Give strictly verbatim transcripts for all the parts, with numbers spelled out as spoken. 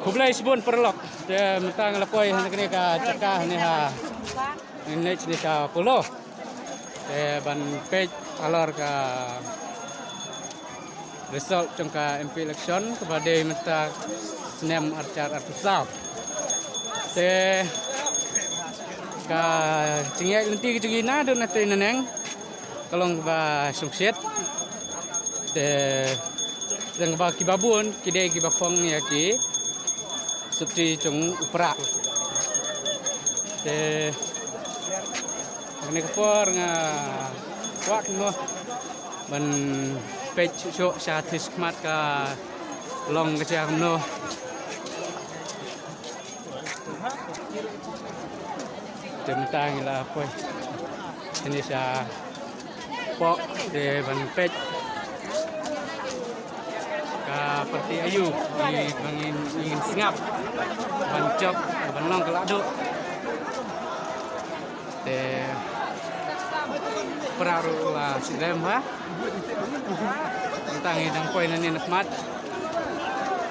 Khublei shibun paralok. Te mynta nga la poi ha kane ka jaka ne ha. Ngin leit shane sha Polo. Te ban peit halor ka result jong ka M P election kaba dei mynta snem ar hajar arphew saw. Te ka jingïaid lynti ka jong ngi naduh na tei naneng ka long kaba shongshit. Te tang ba kiba bun ki dei kiba phong ïa ki sopti jong u Prah. Te ha kane ka por nga kwah mo ban peit shuh shuh sha thish khmat ka long ka jia kumno. Te mynta ngi la poi shane sha poh te ban peit ka parti aïu ngi ban ngin, ngin sngap ban jop ban long ka la duh. Te Prah ruh la sdang bha. Mynta ngi dang poi nangne na khmat.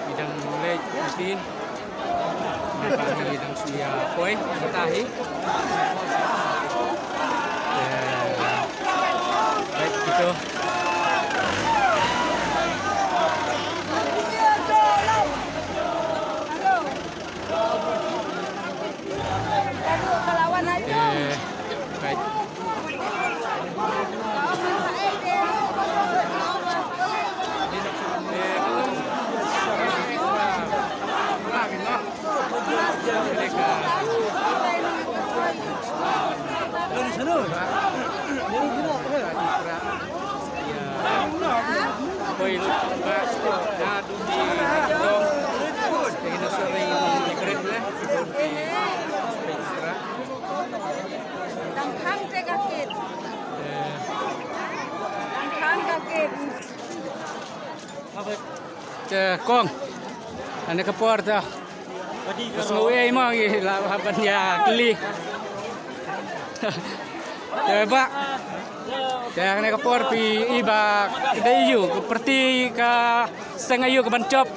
Ngi dang leit nangne. Mynta ngi dang shu ïa poi mynta hi. Eh, baik gitu. Eh, baik. Dang khang te ka kit. Dang khang ka kit. Te kong. Ane ka por ta. Bas ngu ei mo ngi la ban ïa kylli. Te ba. Te ane ka por phi i ba ka dei aïu ka parti ka seng aïu ka ban jop.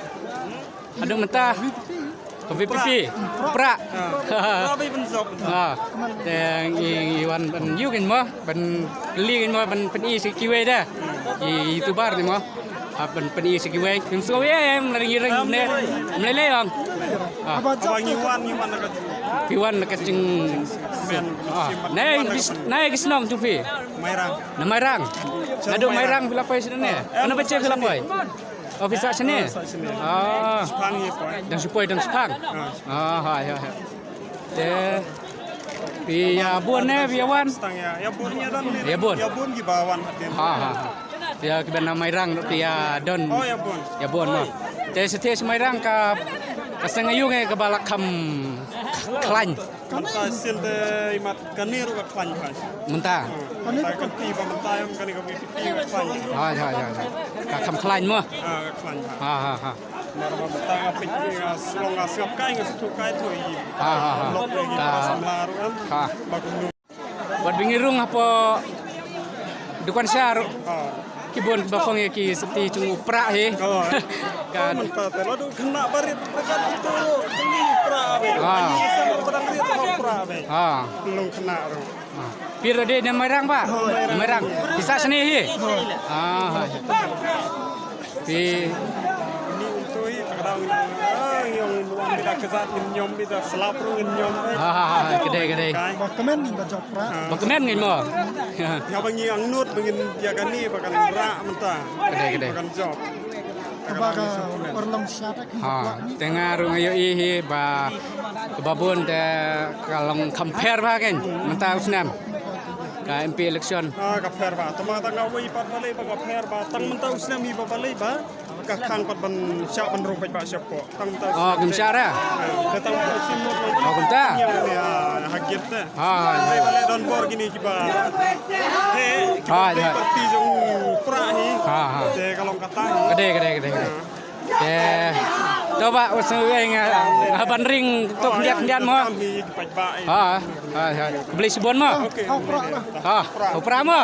Haduh mynta ka V P P. Prah. Ah. Prah ba i ban jop. Ah. Te ngi, ngi wan ban ïu kein mo, ban kylli kein mo, ban pyni sha kiwei de. Ki YouTuber ne mo. Ah, ban pyni sha kiwei. Kim sngewbha ïa em la ngi ring ne. Mlei lei ong. Ah. Haba ngi wan, ngi wan na ka jing. Phi wan na ka jing. Men. Ah. Nai ki shnong jong phi. Mairang. Na Mairang. Naduh Mairang phi la poi shane. Ano ba che phi la poi. Oh, phi sah shane? Sah shane. Ah. Shipang hi poi. Dang shu poi, dang shipang. Ah. Ah, hai, hai, hai. Te phi ïa bun ne, phi ïa wan? Tang ïa, ïa bun ïa don ne. Ïa bun. Ïa bun kiba wan hadien. Ha, ha, ha. Ïa kiba na Mairang phi ïa don. Oh, ïa bun. Ïa bun mo. Te sha te sha Mairang ka, ka seng aïu ngi kaba la kham khlaiñ. Mynta sien te imat kane ruh ka khlaiñ bha. Mynta. Hmm. Mynta ka kti ba mynta ïa kane ka V P P ka khlaiñ. Ha, ha, ha, ha. Ka kham khlaiñ mo. Ha, ka khlaiñ bha. Ha, ha, ha. Namar ba mynta nga peit nga shlong nga sngap kai nga sngap kai to i. Ha, ha, ha. Lok lagi ka ba samla ruh kan. Ha. Ba kumno. Wat ba ngi rung hapoh dukan sha ruh. Ha. Ki bun ba phong ïa ki sopti jong u Prah hi. Oh. Kan. Mynta te la du khynnah barit ba kan tu jong u Prah be. Ha. Ni sa ba dang rit u Prah be. Ha. Long khynnah ruh. Ha. Phi ruh dei na Mairang ba? Oh, Mairang. Mairang. Phi sah shane hi? Oh. Ah, ha. Phi. Ni untui, ta ka daw ngin, ah, ngin wan bida kazat ngin ñiom bida slap ruh ngin ñiom. Ha, ha, ha, ka dei, ka dei. Ba kmen ngin ba jop Prah. Ba kmen ngin mo. Nga ba ngi angnud ba ngin ïa kane ba kan rah mynta. Ka dei, ka dei. Ba kan jop. Kaba ka parlong sha ta ki. Ha, te nga ruh nga ïohi hi ba kaba bun te ka long kham pher bha kein mynta u snem. Ka M P election. Ah, ka pher bha. Tang mynta nga wei pat balei ba ka pher bha. Tang mynta u snem hi ba balei ba ka khang pat ban shah ban rung paidbah shapoh. Tang mynta u snem. Oh, kim shah ra? Ah, tang mynta u snem. Oh, kumta. Ïa, ïa, ha gate te. Ha, ha. Balei balei don bor kine kiba. He, kiba. Ha, ha. Parti jong u Prah hi. Ha, ha. Te ka long kata hi. Ka dei, ka dei, ka dei, ka dei. Ha. Te to ba u sngewbha nga, nga ban ring to khyndiat khyndiat mo. Ha, ha, ha. Khublei shibun mo. Okay. Ha, u Prah mo.